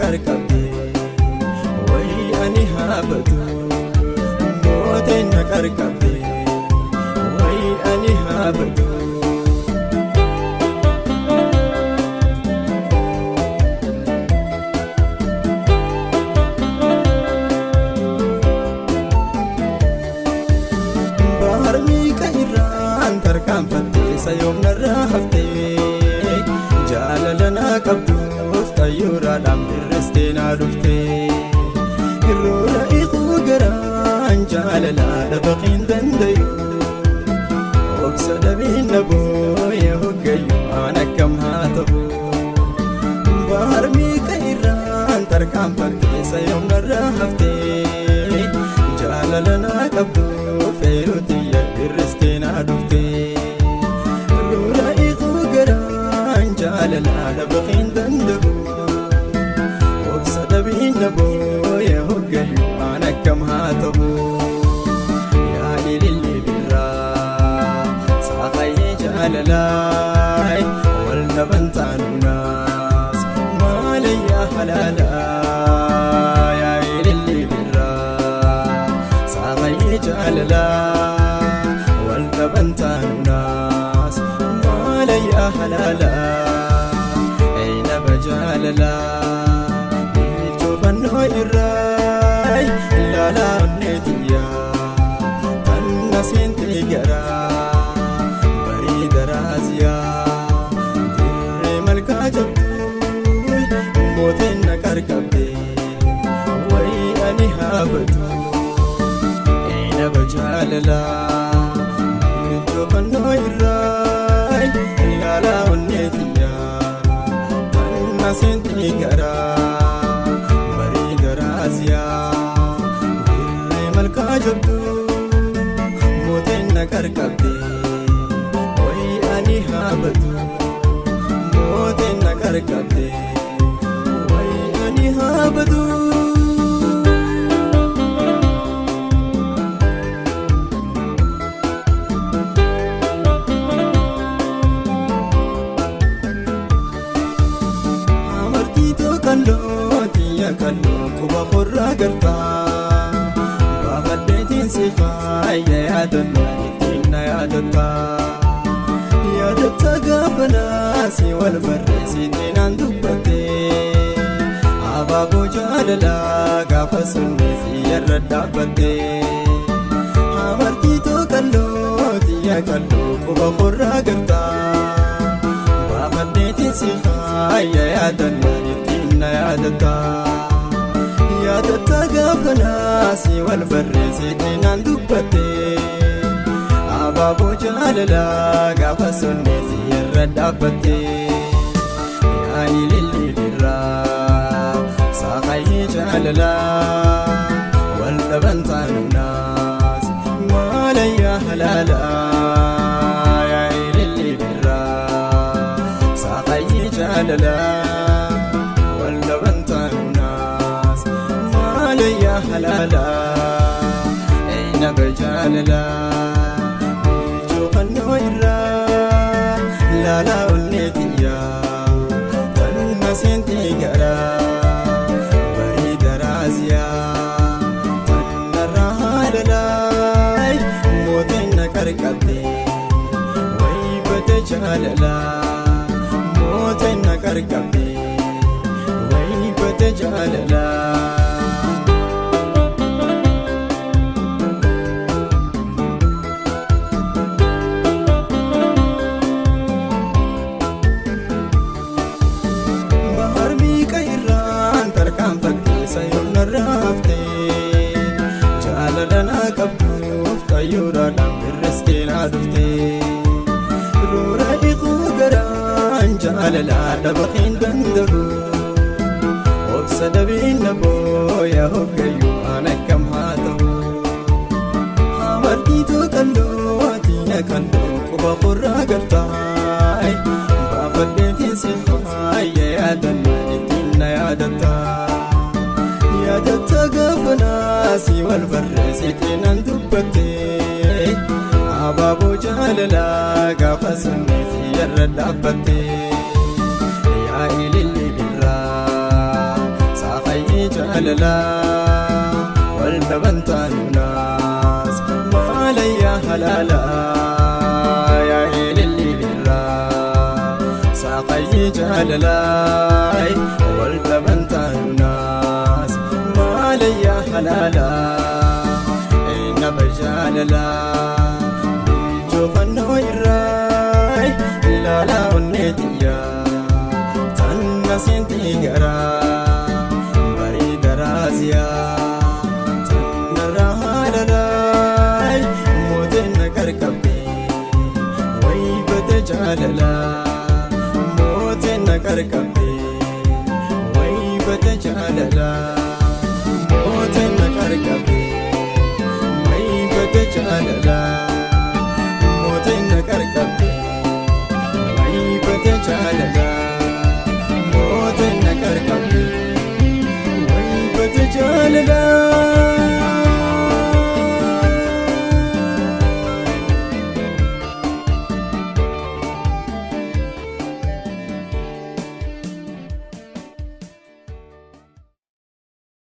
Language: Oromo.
qarqabde wayi ani haabatu. Mooteen na qarqabde wayi ani haabatu. Bahar miiqa irraan tarkaanfattee sayoomnarraa haftee jaalala naa qabduuf xayyuuraadhaan birristee naa dhuftee irroora iquu garaan jaalalaa dhabaqiin dandayu obsa dhabiin na booya hoggayu aan akkam haa ta'u. Bahar miiqa irraan tarkaanfattee sayoomnarraa haftee jaalala naa qabduuf eerutiyya birristee naa dhuftee roora iquu garaan jaalalaa dhabaqiin danda'u obsa dhabiin na booya hoggayu aan akkam haa ta'u. Yaa ililli birraa saaqayyee jaalalaa wal dhaban taanuunaas maalayyaa halaalaa. Yaa ililli birraa saaqayyee jaalalaa wal dhaban taanuunaas maalayyaa halaalaa. Aynaba jaalalaa miilchoo irraa ilaalaa onneetiyyaa tanna seentee garaa bareeda raaziyaa dirree malkaa jabduu mooteen na qarqabde wayi ani haabatu. Aynaba jaalalaa miilchoo fannoo irraa ilaalaa onneetiyyaa tanna seentee garaa bareeda raaziyaa dirree malkaa jabduu mooteen na qarqabde wayi ani haabatu. Mooteen na qarqabde wayi ani haabatu. Amartiitoo kalloo tiyya kalloo quba qorraa galtaa baafadheetiin si faaya yaadannoo ittiin na yaadatta yaadatta gaafa si wal barreessitiin naan dubbatte abaaboo jaalalaa gaafa sunni siyyarra dhaabbatte. Amartiitoo kalloo tiyya kalloo quba qorraa galtaa baafadheetiin si faaya yaadannoo ittiin na yaadatta yaadatta gaafa si wal barreessitiin naan dubbatte abaaboo jaalalaa gaafa sunni siyyarra dhaabbatte. Yaa ililli birraa saaqayyee jaalalaa wal dhaban taanuunaas maalayyaa halaalaa. Yaa ililli birraa saaqayyee jaalalaa wal dhaban taanuunaas maalayyaa halaalaa. Aynaba jaalalaa miilchoo fannoo irraa laalaa onneetiyyaa tanna seentee garaa bareeda raaziyaa tannarraa haalalaa mooteen na qarqabde wayi bate jaalalaa mooteen na qarqabde wayi bate jaalalaa. Bahar miiqa irraan tarkaanfattee sayoomnarraa haftee jaalala naa qabduuf xayyuuraadhaan birristee naa dhuftee roora iquu garaan jaalalaa dhabaqiin danda'u obsa dhabiin na booya hoggayyuu aan akkam haa ta'u. Amartiitoo qalloo tiyya qalloo quba qorraa galtaa baafadheetiin si faaya yaadannoo ittiin na yaadatta yaadatta gaafa si wal barreessitiin naan dubbatte abaaboo jaalalaa gaafa sunni siyyarra dhaabbatte. Yaa ililli birraa Jaalalaa wal dhaban taanuunaas maalayyaa halaalaa yaa eelilli birraa saaqayyii jaalalaa wal dhaban taanuunaas maalayyaa halaalaa nama jaalalaa biijoofannoo irraa ilaalaa onneetiyyaa tanna siintii garaa. Bareeda raasiyaa tannarraa haalalaa mooteen na qarqabdee waybate jaalalaa mooteen na qarqabdee waybate jaalalaa mooteen na qarqabdee waybate jaalalaa.